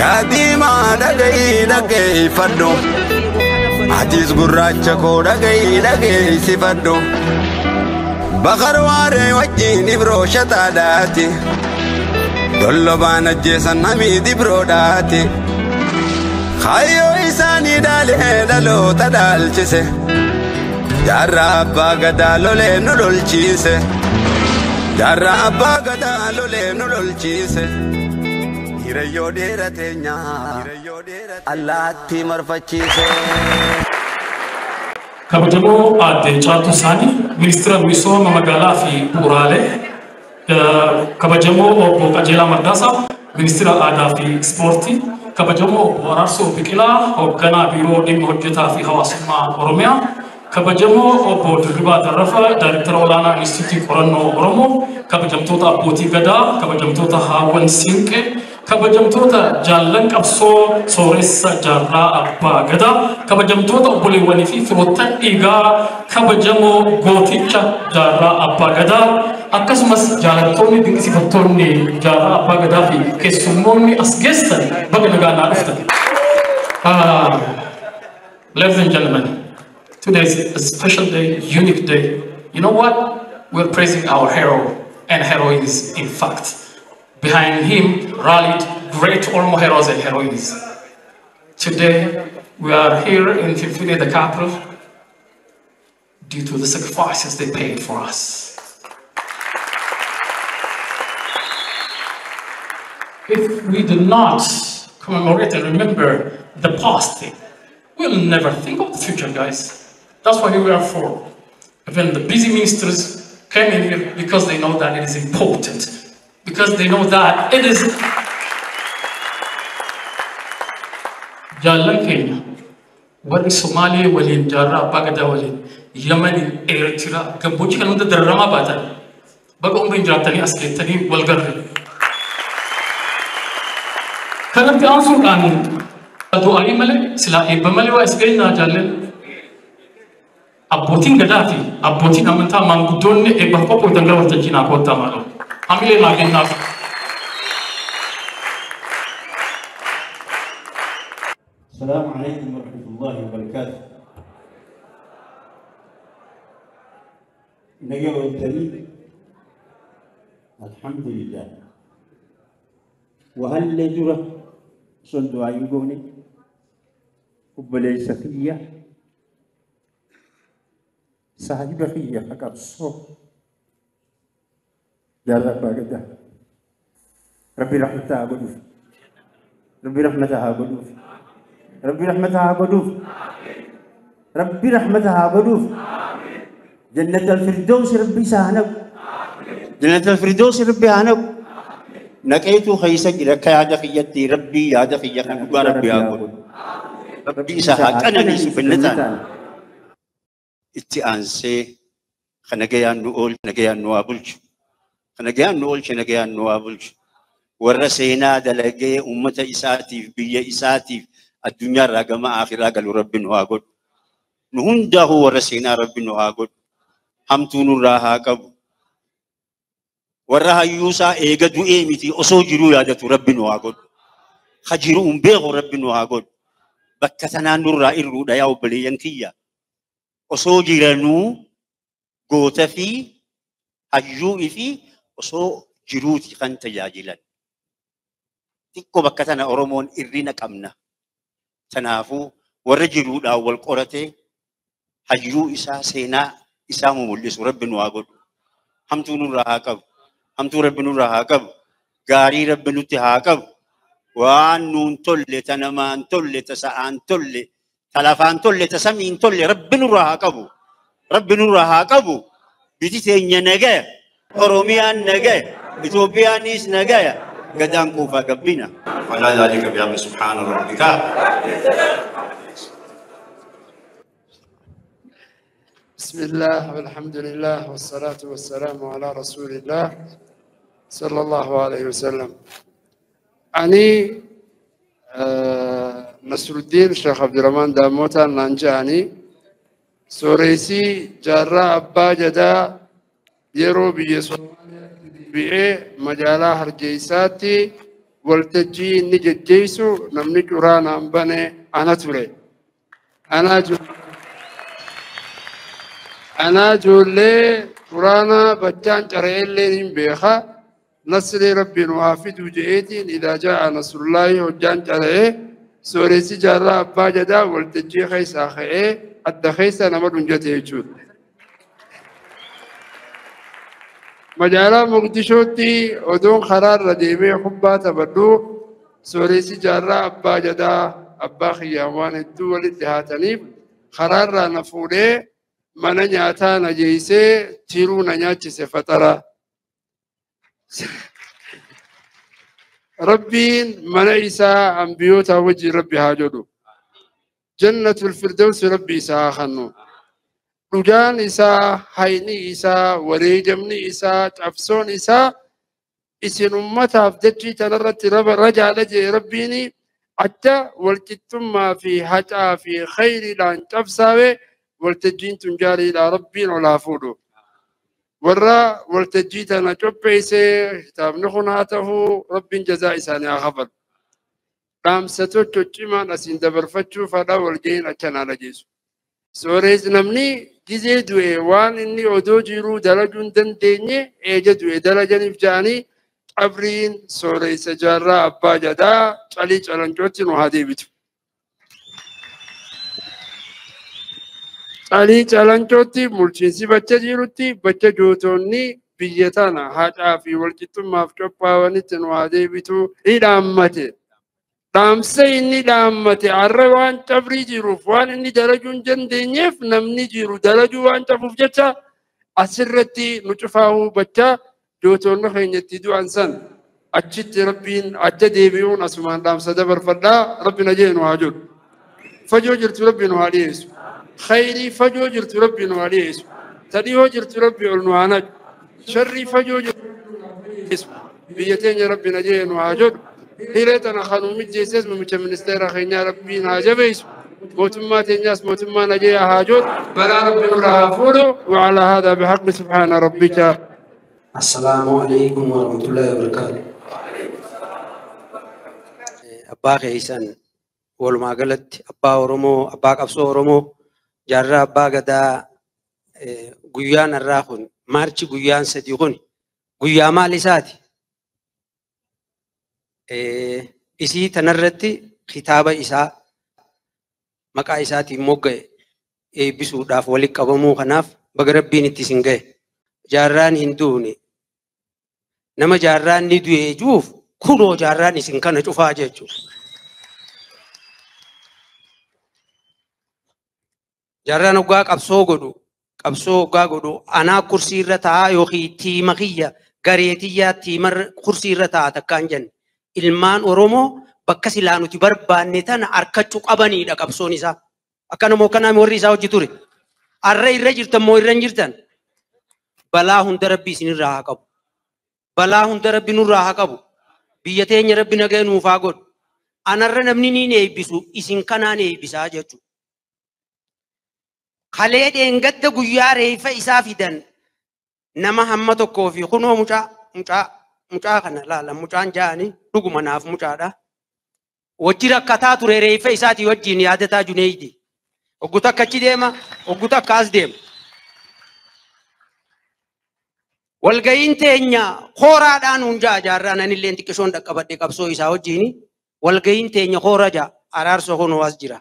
Yaa diimaa dhaga'i dhageeffadhu. Atis gurraacha koo dhaga'i dhageessifadhu. Bakar waaree wajjin ibroo shataadhaati. Dollobaan ajjeesan hamiid ibroodhaati. Kaayyoo isaanii dhaalee dhaloota dhaalchise. Jaarraa abbaa gadaa lolee nu lolchiise. Jaarraa abbaa gadaa lolee nu lolchiise. Hiriyyoo dheeraa teenyaa allaattii marfachiise. Kabajamoo Aadde Caaltuu Saanii, Ministeera Misooma Magaalaa fi Bu'uuraalee, kabajamoo Obbo Qajeelaa Mardaasaa, Ministeera Aadaa fi Ispoortii, kabajamoo Obbo Araarsoo Biqilaa, Hoogganaa Biiroo Dhimma Hojjetaa fi Hawaasummaa Oromiyaa, kabajamoo Obbo Dirribaa Tarrafaa, Daayirektara Olaanaa Inistituutii Qorannoo Oromoo, kabajamtoota Abbootii Gadaa, kabajamtoota Haawwan Siinqee, kabajamtoota jaallan qabsoo sooressa jaarraa abbaa gadaa, kabajamtoota obboleewwanii fi firoottan dhiigaa, kabajamoo gooticha jaarraa abbaa gadaa, akkasumas jaalattoonni dinqisiifattoonni jaarraa abbaa gadaa fi keessummoonni as geessan baga nagaa naa dhuftan. Ladies and gentlemen, today is a special day, unique day. You know what? We're praising our hero and heroines, in fact. Behind him rallied great Oromo heroes and heroines. Today, we are here in Finfinne, the capital, due to the sacrifices they paid for us. If we do not commemorate and remember the past, we'll never think of the future, guys. That's what we are for. Even the busy ministers came in here because they know that it is important. Because they know that it is. Jaallan keenya warri Somaalee waliin jaarraa abbaa gadaa waliin Yamaniin Eertiraa gammoojjii kan hunda dararamaa baatan baga umriin jiraattanii as geettanii wal garre. Kanatti aansuudhaan du'aayi malee silaa eebba malee waa is geenyaa jaallan. Abbootiin gadaa fi abbootiin amantaa maanguddoonni eebbaaf qophooftan gara waltajjii naa koottaa maaloo. Hamilee naa kennaaf. السلام عليكم ورحمة الله وبركاته. نجا والتاني الحمد لله. وهل لجرة صندوق عيوني وبليس فيا صاحب فيا فقط صوت يا رب قده ربي رحمتها قدوف ربي رحمتها قدوف ربي رحمتها قدوف ربي رحمتها قدوف جنة الفردوس ربي سهنك جنة الفردوس ربي هنك نكيتو خيسك لك يا دخيتي ربي يا دخي ربي أقول ربي سهك أنا نيس بنتان اتي خنجيان نقول نجيان نوابلش خنجيان نقول نجيان نوابلش ورسينا دلقي أمة إساتي بيا إساتي الدنيا رقم آخرة قالوا ربي نواقول نهنده ورسينا ربي نواقول همتون راها كب ورها يوسا إيجادو إيمتي أصوجرو يادتو ربي نواقول خجرو بيغو ربي نواقول بكتنا نور إرو دياو بليانكيا أصوجرنو غوتا في هجو في أصو جروتي خان تجاجلا تكو بكتنا أورمون إرينا كمنا تنافو ورجلو الأول قرته هجو إسا سينا إسا مملس رب نواقول همتو نور هاكب همتو رب نور هاكب غاري رب نتهاكب وان نون تولي تنمان تولي تسعان تولي تلفان تولي تسمين تولي رب نور هاكبو رب نور هاكبو بيتي نجا أوروميان نجا إثيوبيانيس نجا قدام كوفا قبينا وعلى ذلك بأمر سبحان ربك. بسم الله والحمد لله والصلاة والسلام على رسول الله صلى الله عليه وسلم. أني نصر الدين الشيخ عبد الرحمن داموتا نانجاني سوريسي جارة أبا جدا يرو بيسو بيئة مجالة هرجيساتي Waltajjii inni geggeessu namni quraanaan bane ana ture. Anaa ijoollee quraanaa bachaan cara'ellee hin beeka. Nasrii rabbiin waa fiduu je'eetiin idaa jaa'a nasrullaahi hojjaan cara'ee sooressi jaarraa abbaa gadaa waltajjii keessaa ka'ee adda keessa nama dhunjate jechuudha. Magaalaa Mogadishootti odoon karaarra deemee kubbaa taphadhu sooressi jaarraa abbaa gadaa abbaa kiyyaan waan hedduu walitti dhihaataniif karaarraa na fuudhee mana nyaataa na geessee tiruu na nyaachise faxara. Rabbiin mana isaa ambiyoota wajjin rabbi haa jedhu. Jannatul Firdawsi rabbi isaa haa kennu. Dhugaan isaa, hayni isaa, wareegamni isaa, cabsoon isaa isin ummataaf dachii tanarratti rajaadha jee rabbiin acha walqixxummaa fi haqaa fi khayriidhaan cabsaawee waltajjiin tun jaariidha rabbiin ol haa fuudhu. Warra waltajjii tana qopheessee kitaabni kun haa ta'u rabbiin jazaa isaanii haa kafalu. Dhaamsa tokko cimaan asiin dabarfachuu fadha walga'iin akkanaa dhageessu. Sooressi namni gizee du'e waan inni odoo jiruu dalaguu hin dandeenye eega du'e dalaganiif ja'anii qabriin sooressa jaarraa abbaa gadaa calii calancootti nu haa deebitu. Calii calancootti bulchiinsi bakka jirutti bakka gootonni biyya tana haqaa fi walqixxummaaf qophaa'anitti nu haa deebitu ni dhaammate. Dhaamsa inni dhaammate har'a waan qabrii jiruuf waan inni dalaguu hin dandeenyeef namni jiru dalaguu waan qabuuf jecha asirratti nu cufaa'uu bakka gootonni keenya itti du'an san achitti rabbiin acha deebi'uun asumaan dhaamsa dabarfadhaa rabbi na jee nu haa jedhu. Fajoo jirtu rabbi nu haa dhiyeessu. Khayrii fajoo jirtu rabbi nu haa dhiyeessu. Tadhiyoo jirtu rabbi ol nu haa naqu. Sharrii fajoo jirtu dhiyeessu. Biyya teenya rabbi na jee nu haa jedhu. Hiree tana kan mijjeesses muummicha ministeera keenyaa rabbiin haa jabeessu. Mootummaa teenyaas mootummaa nagaya haa jedhu. Balaa rabbi nurraa haa fuudhu. وعلى هذا بحق سبحان ربك. السلام عليكم ورحمة الله وبركاته. Abbaa keessan walumaa galatti abbaa Oromoo, abbaa qabsoo Oromoo, jaarraa abbaa gadaa guyyaan har'aa kun maarchi guyyaan 3 kun guyyaa maal isaati? Isii tanarratti kitaaba isaa maqaa isaatiin mogga'e eebbisuudhaaf walitti qabamuu kanaaf baga rabbiin itti isin ga'e. Jaarraan hin duune. Nama jaarraan ni du'e juuf kunoo jaarraan isin kana cufaa jechuudha. Jaarraan hoggaa qabsoo godhu qabsoo hoggaa godhu anaa kursii irra taa'aa yookiin tiima kiyya gareetiyyaa tiima kursii irra taa'a takkaan jenne. Ilmaan Oromoo bakka silaa nuti barbaanne tana harkachuu qabanidha qabsoon isaa. Akkanuma akkanaa warri isaa hojii ture. Har'a irra jirtan moo irra hin jirtan? Balaa hunda rabbi isinirraa haa qabu. Balaa hunda rabbi nurraa haa qabu. Biyya teenya rabbi nagaa nuuf haa godhu. Anarra namni ni eebbisu isin kanaan eebbisaa jechuudha. Kalee dheengadda guyyaa reeffa isaa fidan nama hamma tokkoo fi kunoo mucaa kana laala mucaan ja'anii dhuguma naaf mucaadha. Wajji rakkataa ture reeffa isaatii wajjin yaadataa Juneeydi. Oggu takka achi deema, oggu takka as deema. Walga'iin teenya kooraadhaan hunjaa jaarraan anillee xiqqishoon dhaqqabadhe qabsoo isaa wajjini. Walga'iin teenya koora ja'a araarsa kunoo as jira.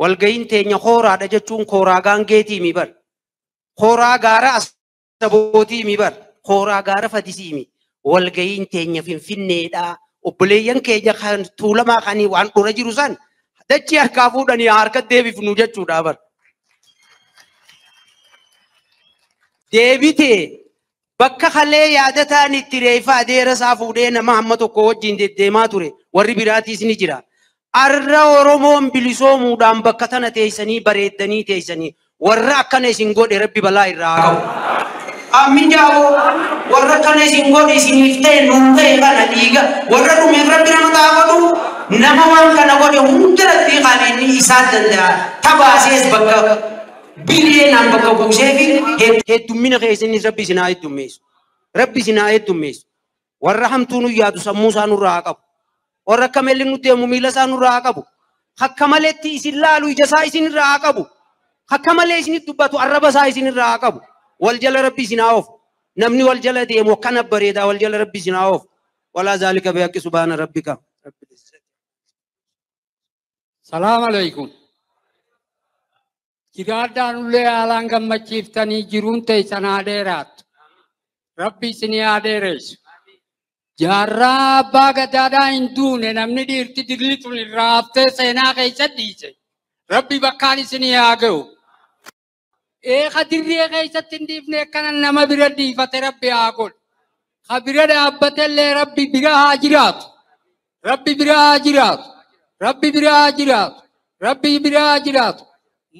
Walga'iin teenya kooraadha jechuun kooraa gaangeetii mi bar. Kooraa gaara asabootii mi bar. Kooraa gaara fadisii mi. Walga'iin teenya finfinneedha. Obboleeyyan keenya kan tuulamaa kan waan dura jiru san dachii harkaa fuudhanii harka deebifnu jechuudha bar. Deebitee bakka kalee yaadataan itti reeffa adeera isaa fuudhee nama hamma tokko wajjin deddeemaa ture warri biraatiis ni jira. Arra Oromoon bilisoomuudhaan bakka tana teessanii bareeddanii teessanii warra akkana isin godhe rabbi balaa irraa haa qabu. Amiin jaaboo warra akkana isin godhe isiniif ta'e nuun ta'e kana dhiiga warra dhumeef rabbi nama ta'a godhu nama waan kana godhe hundarratti kan inni isaa danda'a tabaasees bakka biliyeenaan bakka buusee fi heddummina keessanis rabbi isin haa heddummeessu. Rabbi isin haa heddummeessu. Warra hamtuu nu yaadu sammuu isaa nurraa haa qabu. Warra akka malee nu deemu miila isaa nurraa haa qabu. Akka maleetti isin laalu ija isaa isin irraa haa qabu. Akka malee isinitti dubbatu arraba isaa isin irraa haa qabu. Wal jala rabbi isin haa oofu. Namni wal jala deemu akkana bareedaa wal jala rabbi isin haa oofu. Walaa zaalika bihaqqi subhaana rabbika. Salaam alaikum. Jiraadhaan ullee haalaan gammachiiftanii jiruun teessan haa dheeraattu. Rabbi isinii haa dheeressu. Jaarraa abbaa gadaadhaa hin duune namni dhiirti dirli tun irraa haftee seenaa keessa dhiise. Rabbi bakkaan isinii haa ga'u. Eeka dirree keessatti hin dhiifne akkana nama bira dhiifate Rabbi haa godhu. Ka bira dhaabbatellee Rabbi bira haa jiraatu. Rabbi bira haa jiraatu. Rabbi bira haa jiraatu. Rabbi bira haa jiraatu.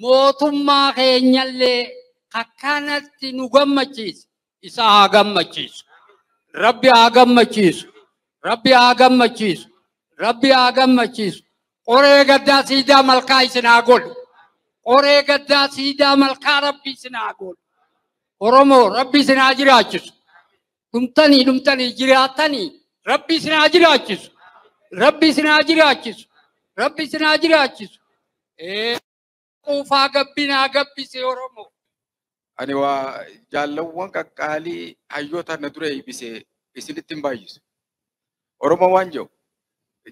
Mootummaa keenyallee akkanatti nu gammachiise isa haa gammachiisu. Rabbi haa gammachiisu. Rabbi haa gammachiisu. Rabbi haa gammachiisu. Qoree gaddaa siidaa malkaa isin haa godhu. Qoree gaddaa siidaa malkaa Rabbi isin haa godhu. Oromoo Rabbi isin haa jiraachisu. Dhumtanii dhumtanii jiraatanii Rabbi isin haa jiraachisu. Rabbi isin haa jiraachisu. Rabbi isin haa jiraachisu. Quufaa gabbinaa gabbise Oromoo. Ani waa jaalawwan qaqqaalii hayyoota na dura eebbise isinitti hin baay'isu. Oromoo waan jiru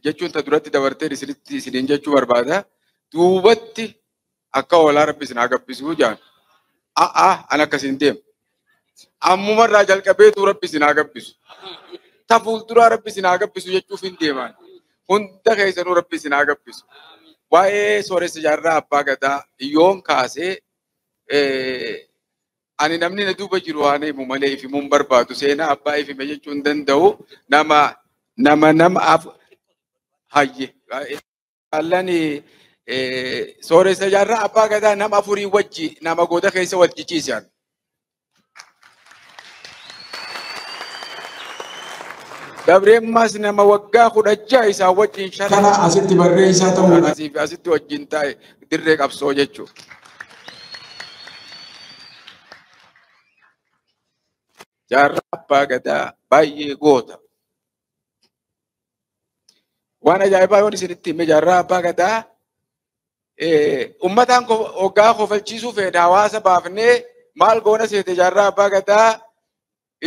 jechuun ta duratti dabartee isinitti isiniin jechuu barbaada. Duubatti akka hoolaa rabbi isin haa gabbisuu jaan. A'a an akkas hin deemu. Ammumarraa jalqabeetu rabbi isin haa gabbisu. Ta fuulduraa rabbi isin haa gabbisu jechuuf hin deeman. Hunda keessanuu rabbi isin haa gabbisu. Waa'ee sooressa jaarraa abbaa gadaa yoon kaasee ani namni na duuba jiru waan himu malee ifimuun barbaadu seenaa abbaa ifime jechuu hin danda'u nama nama nama hayye allan sooressa jaarraa abbaa gadaa nama afurii wajji nama goda keessa wal jijjiisan. Dabreemmas nama waggaa 16 isaa wajjin Kana asitti barreessaa ta'uudha. Asii fi asitti wajjin taa'e dirree qabsoo jechuudha. Jaarraa abbaa gadaa baay'ee goota. Waan ajaa'ibaa yoon isinitti hime jaarraa abbaa gadaa uummataan hoggaa kofalchiisuu fedha hawaasa baafnee maal goona seete jaarraa abbaa gadaa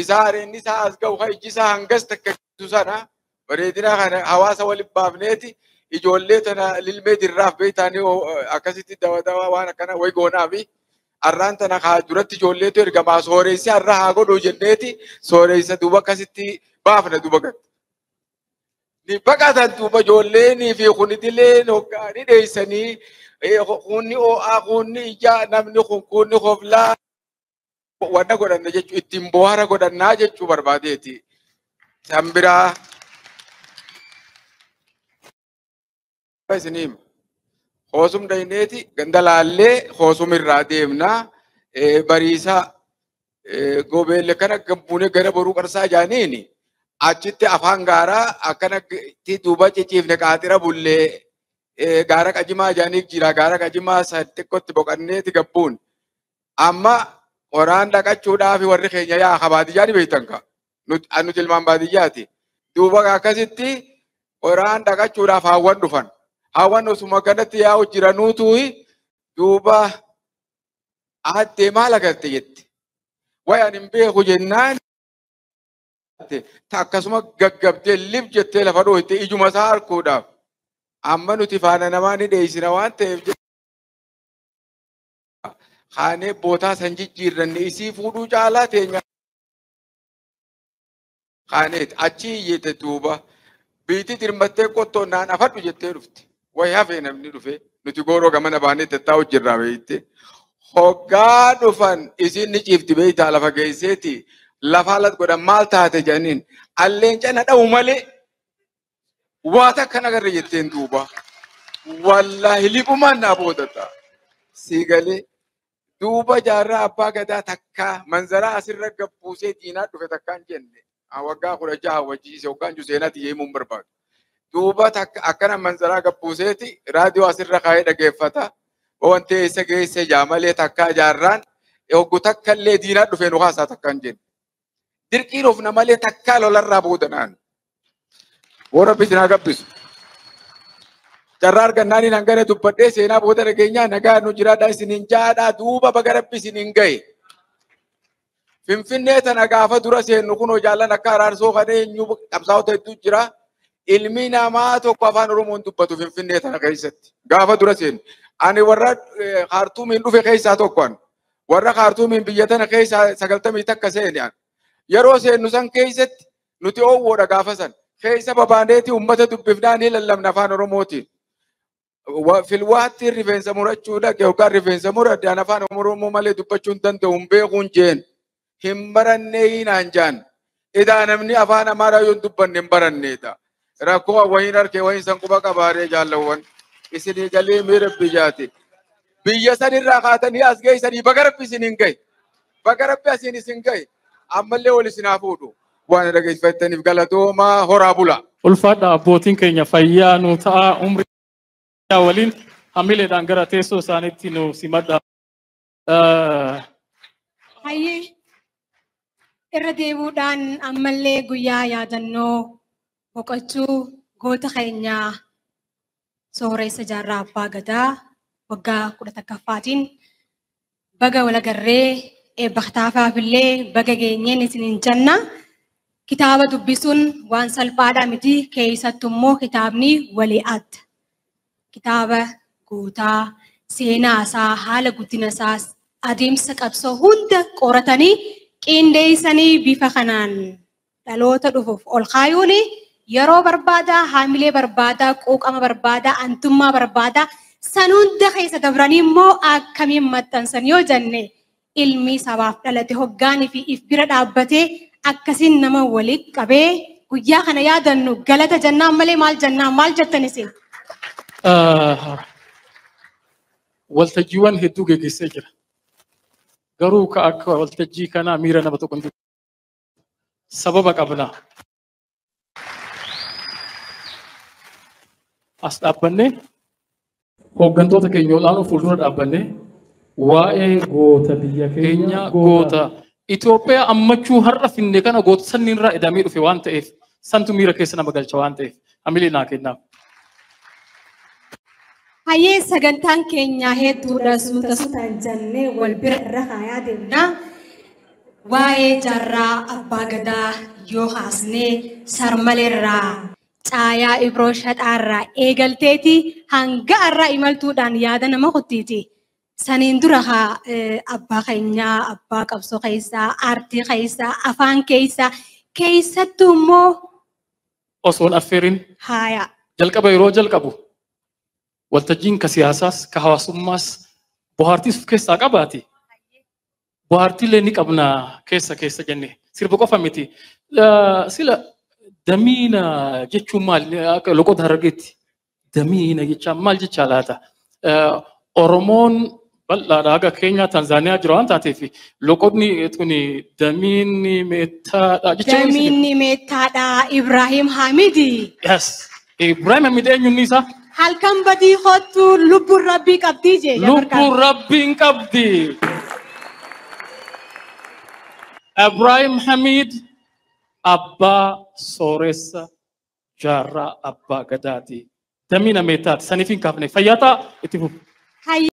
isaa areenni isaa as ga'u iji isaa hangas takka sana bareedina kana hawaasa waliin baafneeti ijoollee tana lilmee dirraaf beektaanii akkasitti dawa dawa waan akkana wayi goonaa fi arraan tana haa duratti ijoolleetu ergamaa sooressi arra haa godhuu jenneeti sooressa duuba akkasitti baafna duuba gad. Ni baqatan duuba ijoolleenii fi kunidileen hoggaanii dheessanii kunni oo'aa kunni ijaa namni kun kunni koflaa wanna godhanna jechuu ittiin bohaara godhannaa jechuu barbaadeeti. San biraa isiniim hoosum dhayneeti ganda laallee hoosum irraa deemnaa bariisaa gobeelle kana gabbuunee gara boruu qarsaa jaaniini achitti afaan gaaraa akkanatti duuba ciciifne qaaxira bullee gaara qajimaa jaaniif jira gaara qajimaa san xiqqootti boqanneeti gabbuun amma qoraan dhaqachuudhaaf warri keenya yaa baadiyyaa ni beektan ka nuti ilmaan baadiyyaati duuba akkasitti qoraan dhaqachuudhaaf haawwan dhufan haawwan osuma kanatti yaa'u jiranuutu duuba aaddee maal agarte jette wayi ani hin beeku jennaan akkasuma gaggabdee lib jettee lafa dhooyte ijuma isaa arguudhaaf amma nuti faana namaa ni dheessina waan ta'eef kaanee bootaa san jijjiirranne isii fuudhuu caalaa teenya kaaneet achi iyyite duuba biitti dirmattee qottoon naan afadhu jettee dhufte wayi hafee namni dhufe nuti gooroo gamana baanee tattaa'u jirraa beeyte hoggaa dhufan isin ni ciifti beeytaa lafa geesseeti lafa alat godhan maal taate jedhaniin alleenca na dha'u malee waa takka nagarre jetteen duuba wallaahi liqumaan naa boodata sii galee duuba jaarraa abbaa gadaa takkaa manzaraa asirra gabbuusee diinaa dhufe takkaan jenne waggaa 16 wajjiise hoggaan juseenati himuun barbaadu. Duuba takka akkana manzaraa gabbuuseeti raadiyoo asirra kaa'ee dhageeffata. Wanti eessa geesse jaamalee takkaa jaarraan hoggu takka illee diinaa dhufee nu haasaa takkaan jenne. Dirqiin of namalee takkaa lolarraa boodanaan. Warra bisinaa gabbisu. Carraa argannaaniin hangana dubbadhee seenaa booda dhageenyaa nagaa nu jiraadhaa isiniin jaadhaa duuba baga rabbi isiniin gahe. Finfinnee tana gaafa dura seennu kunoo jaallan akka araarsoo kana eenyu qabsaa'ota hedduu jira. Ilmi namaa tokko afaan Oromoon dubbatu Finfinnee tana keessatti gaafa dura seennu. Ani warra Khaartuumiin dhufe keessaa tokko an. Warra Khaartuumiin biyya tana keessaa 91 seene an. Yeroo seennu san keessatti nuti oowwoodha gaafa san. Keessa babaaneeti uummata dubbifnaa ni lallabna afaan Oromootiin. Filwaatti rifeensa murachuu dhaqe yookaan rifeensa muradde an afaan Oromoo malee dubbachuu hin danda'u hin beekuun jeen. Hin barannee hinaan jaan. Idaa namni afaan Amaaraa yoo hin dubbanne hin baranneedha. Rakkoo wayiin harkee wayiin san quba qabaaree jaallawwan. Isinii galee miira biyyaati. Biyya sanirraa kaatanii as geessanii baga rabbi isiniin gahe. Baga rabbi asiin isin gahe. Ammallee wal isin haa fuudhu. Waan dhageeffattaniif galatoomaa horaa bula. Ulfaadha abbootiin keenya fayyaa nu ta'a umrii waliin hamileedhaan gara teessoo isaaniitti nu simadha. Hayyee irra deebi'uudhaan ammallee guyyaa yaadannoo boqochuu goota keenyaa sooressa jaarraa abbaa gadaa waggaa 11ffaatiin baga walagarree eebba kitaabaafillee baga geenyeen isiniin jenna. Kitaaba dubbisuun waan salphaadha miti keessattuu immoo kitaabni walii adda. Kitaaba guutaa seenaa isaa haala guddina isaa adeemsa qabsoo hunda qoratanii qindeessanii bifa kanaan dhaloota dhufuuf ol kaayuun yeroo barbaadaa, haamilee barbaadaa, quuqama barbaadaa, antummaa barbaadaa san hunda keessa dabranii immoo akkamiin maxxansan yoo jenne ilmi sabaaf dhalate hoggaanii fi if bira dhaabbatee akkasiin nama walitti qabee guyyaa kana yaadannu galata jennaan malee maal jennaan maal jettan isin? Waltajjiiwwan hedduu geggeessee jira. Garuu ka akka waltajjii kanaa miira nama tokko hin sababa qabna. As dhaabbannee hooggantoota keenya olaanoo fuuldura dhaabbannee waa'ee goota biyya keenya goota Itoophiyaa ammachuu har'a finne kana goota sanniin irraa edamee dhufe waan ta'eef santu miira keessa nama galcha waan ta'eef hamilee naa kennaaf. Hayyee sagantaan keenya hedduudha suuta suutaan jennee wal bira irra kaayaa deemna. Waa'ee jaarraa abbaa gadaa yoo haasnee sarmaleerraa caayaa ibroo shaxaarraa eegalteeti hanga irraa imaltuudhaan yaada nama kottiiti. Saniin dura haa abbaa keenyaa, abbaa qabsoo keessaa, aartii keessaa, afaan keessaa, keessattuu immoo Osoon affeerin haaya. Jalqaba yeroo jalqabu waltajjiin ka siyaasaas, ka hawaasummaas bohaartiis of keessaa qabaati. Bohaartiilee ni qabna keessa keessa jenne sirba qofa miti. Sila damiina jechuun maal akka loqota Harargeetti damiina jechaa maal jechaa laata? Oromoon bal'aadha haga Keenyaa Tanzaaniyaa jira waan taateef loqotni tuni damiinni meettaadha jechuun. Damiinni meettaadha Ibrahim Hamidi. Yes. Ibrahim Hamid eenyuun isaa? Halkan badii kottu lubbuun rabbii qabdii jee. Lubbuun rabbiin qabdi. Ibrahim Hamid abbaa sooressa jaarraa abbaa gadaati. Damiina meettaati. Saniif hin kaafne. Fayyaa ta'a itti fufu.